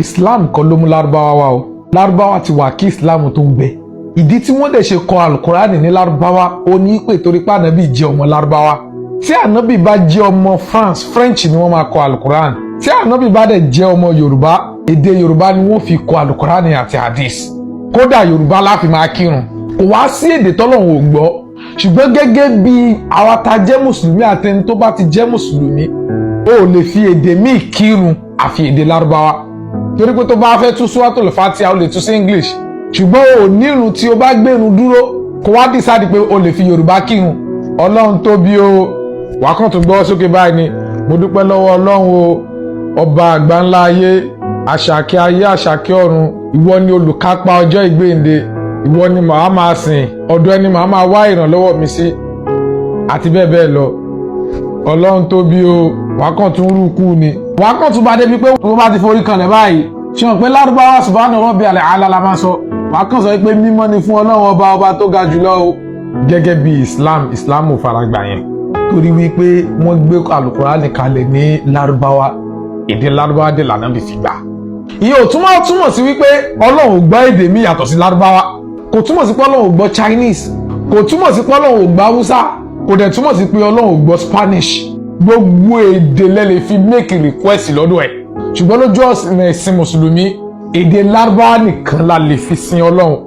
Islam kọ́ ló mú Lárúbáwá wá o. Lárúbáwá ti wà kí Islam tó ń bẹ. Ìdí tí wọ́n dẹ̀ ṣe kọ Alukurani ní Lárúbáwá, ó ní pé torí pé Ànábì jẹ́ ọmọ Lárúbáwá. Tí Ànábì bá jẹ́ ọmọ France, French ni wọ́n máa kọ Alukurani. Tí Ànábì bá dẹ̀ jẹ́ ọmọ Yorùbá, èdè Yorùbá ni wọ́n fi kọ Alukurani àti Hadith. Kódà, Yorùbá la fi máa kírun. Kò wá sí èdè tọ́lọ́run ò gbọ́, ṣùgbọ́n gẹ́gẹ́ bí àwa tá jẹ́ mùsùlùmí àtẹni tó bá ti jẹ́ mùsùlùmí, ó lè fi èdè míì kírun àfi èdè Lárúbáwá, torí pé tó bá fẹ́ tú Suratul Fatiha, ó lè tú sí English, ṣùgbọ́n ò nírun tí o bá gbérun dúró kó wá decide pé o lè fi Yorùbá kírun. Ọlọ́run tóbi o. Wàá kàn tún gbọ́ sókè báyìí ni: "Mo dúpẹ́ lọ́wọ́ Ọlọ́run o, ọba àgbà ńlá ayé, àṣàkẹ́ ayé, àṣàkẹ́ ọ̀run. Ìwọ ni olùkápá ọjọ́ ìgbéǹde, ìwọ ni màá máa sìn, ọ̀dọ̀ ẹni màá máa wá ìrànlọ́wọ́ mi sí," àti bẹ́ẹ̀ bẹ́ẹ̀ lọ. Ọlọ́run tóbi o. Wàá kàn tún rúkú ni, wàá kàn tún bá débi pé tó bá ti forí kanlẹ̀ báyìí, ṣe hàn pé Lárúbáwá, سبحان ربي الأعلى la máa sọ. Wàá kàn sọ pé mímọ́ ni fún Ọlọ́run ọba, ọba tó ga jùlọ o. Gẹ́gẹ́ bí Islam, Islam ò faragbà yẹn, torí wípé wọ́n gbé Alukurani kalẹ̀ ní Lárúbáwá, èdè Lárúbáwá dè lànà bí fi gbà. Ìyẹn ò túmọ̀ sí wípé Ọlọ́run ò gbọ́ èdè mi yàtọ̀ sí Lárúbáwá. Kò túmọ̀ sí pé Ọlọ́run ò gbọ́ Chinese, kò túmọ̀ sí pé Ọlọ́run ò gbọ́ Haúsá, kò dẹ̀ túmọ̀ sí pé Ọlọ́run ò gbọ́ Spanish. Gbogbo èdè lẹ lè fi make request lọ́dọ̀ ẹ̀, ṣùgbọ́n lójú ọ̀sìn ẹ̀sìn mùsùlùmí, èdè Lárúbáwá nìkan la lè fi sin Ọlọ́run.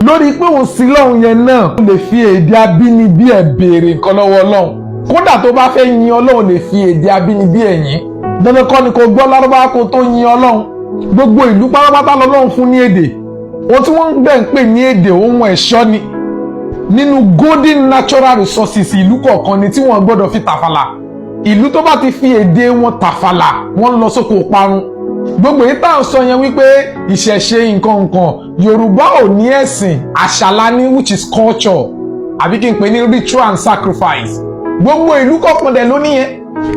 Lórí pé òun sin Ọlọ́run yẹn náà, ó lè fi èdè abínibí ẹ̀ béèrè nǹkan lọ́wọ́ Ọlọ́run. Kódà, tó bá fẹ́ yin Ọlọ́run, lè fi èdè abínibí ẹ̀ yìn. Dandan kọ́ ni kò gbọ́ Lárúbáwá kó tó yin Ọlọ́run. Gbogbo ìlú pátápátá lọ́lọ́run fún ní èdè. Ohun tí wọ́n ń gbẹ̀ ń pè ní èdè, ohun ẹ̀ṣọ́ ni nínú golden natural resources ìlú kọ̀ọ̀kan ni tí wọ́n gbọ́dọ̀ fi tàfàlà. Ìlú tó bá ti fi èdè wọn tàfàlà, wọ́n lọ sóko parun. Gbogbo èyí tá à ń sọ yẹn wípé ìṣẹ̀ṣe, nǹkan nǹkan, Yorùbá ò ní ẹ̀sìn, àṣà la ní, which is culture, àbí kí n pè ní ritual and sacrifice. Gbogbo ìlú kọ̀ọ̀kan dẹ̀ ló níyẹn.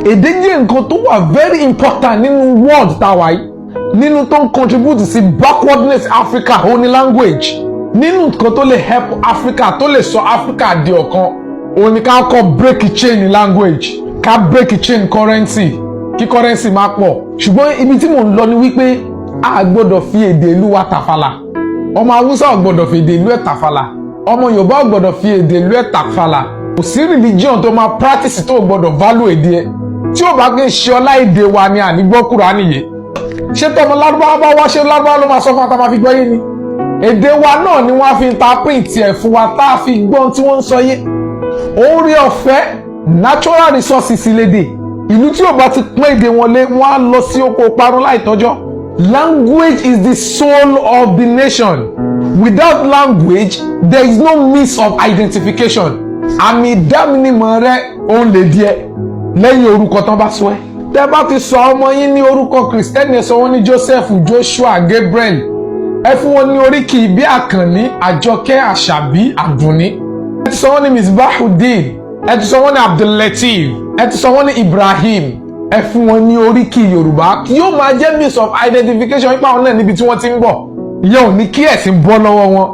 Èdè jẹ́ nǹkan tó wà very important nínú world tá a wà yìí. Nínú tó ń contribute sí backwardness Africa, ó ní language. Nínú nǹkan tó lè help Africa, tó lè sọ Africa di ọ̀kan, òun ni ká kọ́ break chain language, ká break chain currency, kí currency máa pọ̀. Ṣùgbọ́n ibi tí mò ń lọ ni wípé a gbọ́dọ̀ fi èdè ìlú wa tàfàlà. Ọmọ Haúsá ò gbọ́dọ̀ fi èdè ìlú ẹ̀ tàfàlà, ọmọ Yorùbá ò gbọ́dọ̀ fi èdè ìlú ẹ̀ tàfàlà. Kò sí religion tó máa practice tó gbọ́dọ̀ value èdè ẹ̀. Tí ò bá kí ń ṣe ọlá èdè wa ni àní gbọ́ Kùránì yé. Ṣé tọmọ Lárúbáwá bá wá, ṣé Lárúbáwá ló máa sọ fún wa tá a máa fi gbọ́ yé ni? Èdè wa náà ni wọ́n á fi interpret ẹ̀ fún wa tá a fi gbọ́n tí wọ́n ń sọ yé. Orí ọ̀fẹ́ natural resources lédè. Ìlú tí ò bá ti pọ́n èdè wọn lé, wọ́n á lọ sí oko parun láìtọ́jọ́. Language is the soul of the nation. Without language, there is no means of identification. Àmì ìdánimọ̀ rẹ òun lè díẹ̀ lẹ́yìn orúkọ tán bá sọ ẹ́. Tẹ́ bá ti sọ ọmọ yín ní orúkọ Kìrìsìtẹ́nì, ẹ sọ wọ́n ní Joseph, Joshua, Gabriel. Ẹ fún wọn ní oríkì bí Àkànní, Àjọkẹ́, Àṣàbí, Àdùnní. Ẹ ti sọ wọ́n ní Misbahudeen, ẹ ti sọ wọ́n ní Abdullateef, ẹ ti sọ wọ́n ní Ibrahim. Ẹ fún wọn ní oríkì Yorùbá, yóò máa jẹ́ means of identification nípa àwọn náà níbi tí wọ́n ti ń bọ̀. Ìyẹn ò ní kí ẹ̀sìn bọ́ lọ́wọ́ wọn.